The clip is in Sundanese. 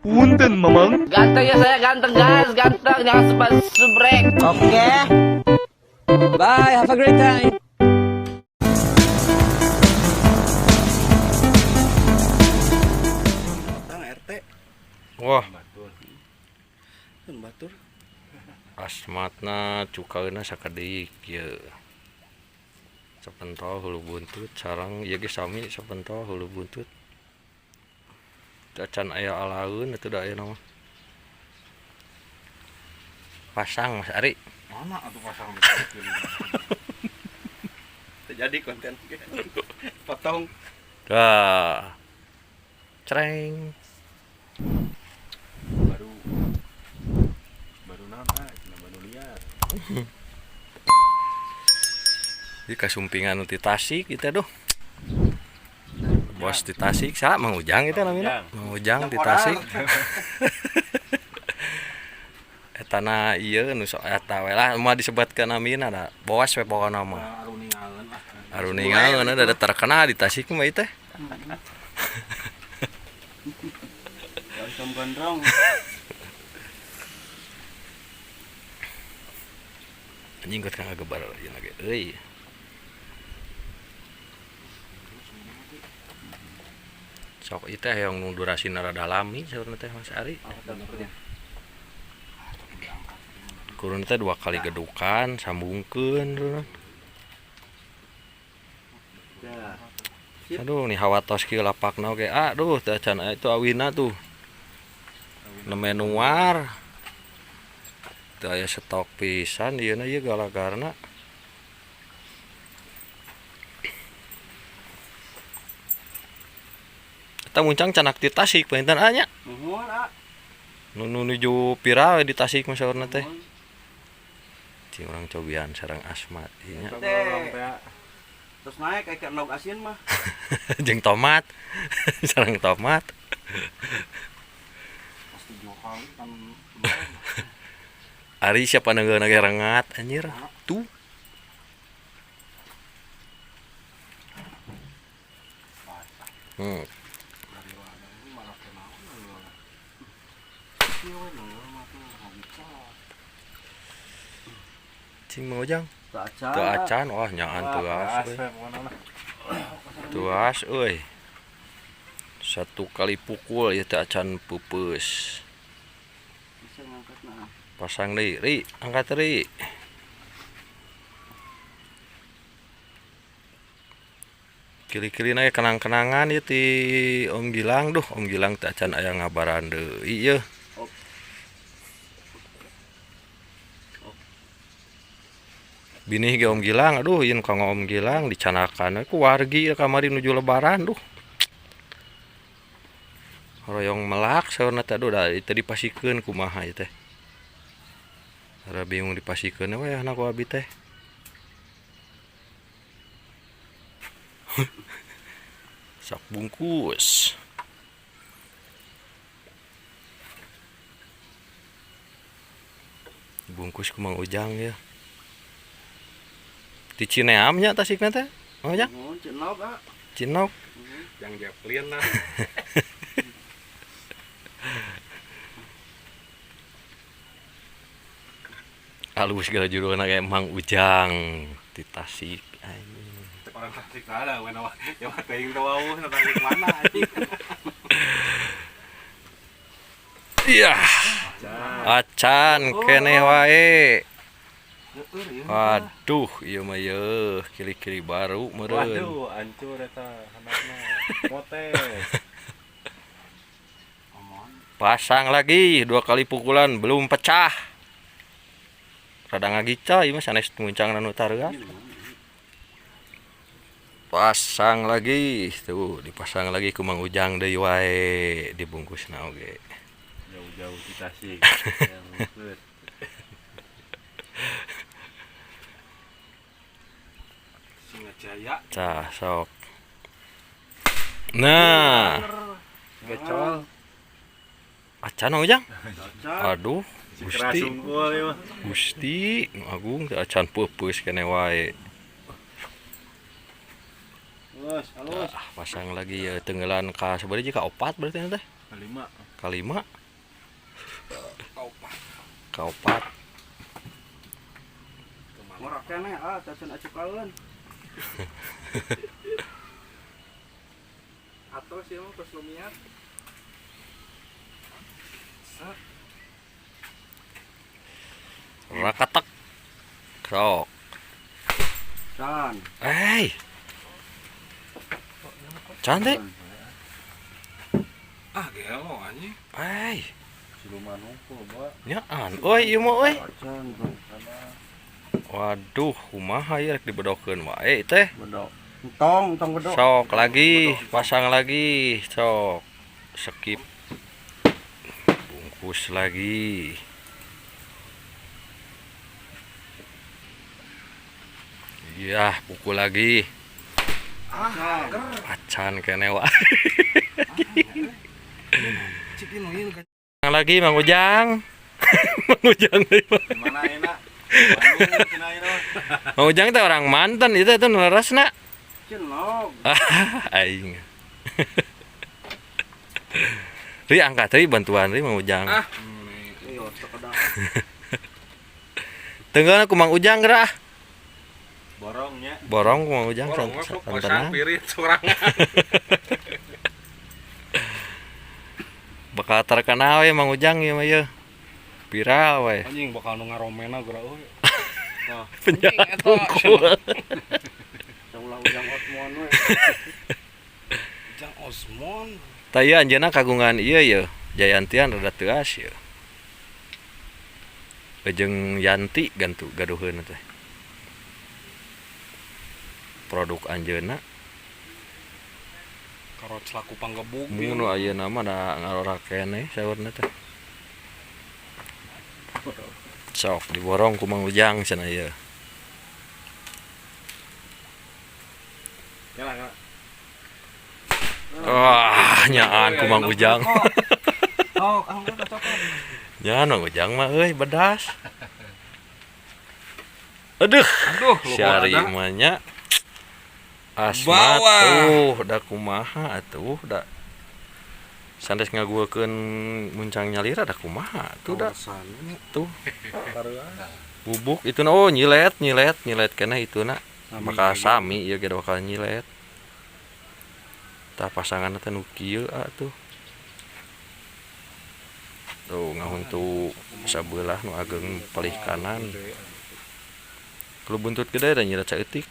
Punten, Mamang. Ganteng ya saya, ganteng guys, ganteng, jangan sebab subrek. Oke. Bye, have a great time. Tang RT. Wah, Kan batur. Asmatna cukaeuna sakedik ieu. Sapentol hulu buntut sareng ieu ge sami sapentol hulu buntut. Teu acan aya alaeun atuh da ayeuna mah. Pasang Mas Ari. Mana atuh pasang Terjadi konten. Potong. Dah. Cereng. Baru baru nama cenah baru liar. Di kasumpingan ti Tasik kita duh. Bos di Tasik sa Mang Ujang itu namanya. Mang Ujang di Tasik. Etana ieu nu sok eta we lah moal disebatkeun namina da. Bos we pokona mah. Aruningaeun lah. Aruningaeun da terkenal di Tasik mah ieu teh. Oncom gondrong. Anjing kot kang ngagebar ieu lagi euy. Sok ieu teh yang nu durasina rada lami saurna teh Mas Ari. Kurun teh 2 kali gedukan sambungkeun. Aduh nih hawa tos kieu lapakna oge. Aduh teh acan aya itu awina tuh. Neme nuar. Teu aya stok pisan ieu na ieu galagarna. Eta muncang canak di Tasik panginten nya. Nuhun, a. Nu nuju viral di Tasik mah saurna teh. Cing urang cobian sareng Asmat ieu nya. Terus naik kayak endog asin mah. Jeung tomat. Sareng tomat. Pasti jual kan. Ari siapa nengeuna ge rengat anjir. Tuh. Cing Mang Ujang. Teu acan. Teu acan, wah nyaan teuas euy. Tuas euy. 1 kali pukul ieu teh acan peupeus. Pasang deui, Ri, angkat Ri. Kili-kilina ge kenang-kenangan ieu ti Om Gilang, duh Om Gilang teh acan aya ngabaran deui ieu. Binih ge Om Gilang, aduh ieu nu kanggo Om Gilang dicanakan we ku wargi ieu kamari nuju lebaran duh. Hoyong melak saurna teh aduh da teu dipasikeun kumaha ieu teh. Rada bingung dipasikeun we anak ku abi teh. Sok bungkus. Bungkus ku Mang Ujang ya. Di Cineam nya Tasikna teh, Mang Ujang? Oh, Cinok, ah. Cinok. Yang Jeplin lah. Halus segala judulna kayak Mang Ujang di Tasik anjing. Orang Tasik ada we nawa. Ya mah teuing teh wauh na Tasik mana anjing. Iya. Acan keneh wae. Waduh, ieu mah yeuh kili-kili baru meureun. Waduh, hancur eta handapna. Mote. Pasang lagi 2 kali pukulan belum pecah. Rada ngagica ieu mah sanes muncang nu tareuas. Pasang lagi tuh, dipasang lagi ku Mang Ujang deui wae dibungkusna oge. Jauh-jauh di Tasik. Singajaya. Cah sok. Nah, Gecol. Acan Mang Ujang? Aduh, Gusti. Gusti nu agung teh acan peupeus keneh wae. Halus, halus. Ah, pasang lagi ya tenggelan ka sabaraha ka 4 berarti teh? Ka 5. Kalima. Kaopat. Ngora keneh ah cacan acukaeun. Atau sih mah terus lumiat. Rakatak. Sok. Can. Eh. Cantik. Ah, gelo anjing. Eh, Siluman unggul, Pak. nyaan. Oi, ieu mah euy. Acan tuh. Waduh, kumaha ieu rek dibedokeun wae teh. Bedok. Entong, entong bedok. Sok lagi, pasang lagi, sok. Skip. Bungkus lagi. Iya, pukul lagi. Acan. Acan kene wae. Lagi Mang Ujang. Mang Ujang deui, Pak. Mana enak? Bandung cenah ieu mah. Mang Ujang teh orang mantan itu teh nu leresna. Cinlok. Ah, aing. Ri angkat ri bantuan ri Mang Ujang. Ah. Iya, sekedar. Tenggeuna ku Mang Ujang geura ah. Borongnya. Borong ku Mang Ujang Borong mah sok pasang santenan. pirit sorangan. Bakal terkenal we Mang Ujang ieu mah ieu. Viral we. Anjing bakal nu ngaromena geura euy. Penjahat unggul. Ulah Ujang Osmon we. Ujang Osmon. Tah ieu anjeunna kagungan ieu ye. Jayantian rada teuas ieu. Jeung Yanti gantu gaduheun teh. Produk anjeunna Karot selaku panggebug. mun nu ayeuna mah da ngarora keneh saurna teh. Sok diborong ku Mang Ujang cenah ieu. Kela kela. Wah, nyaan ku Mang Ujang. Sok, ah enggak sok. Nyaan Mang Ujang mah euy bedas. Aduh, Aduh, si Ari mah nya. Asma Bawa. tuh da kumaha atuh da. Sandes ngaguekeun muncang nyalira da kumaha tuh da tuh. Bubuk itu na oh nyilet nyilet nyilet keneh itu na. Bakal sami ieu ge bakal nyilet. Tah pasanganna teh nu kieu atuh. Tuh ngahuntu sabelah nu ageng palih kanan. Kalau buntut gede da nyilet saeutik.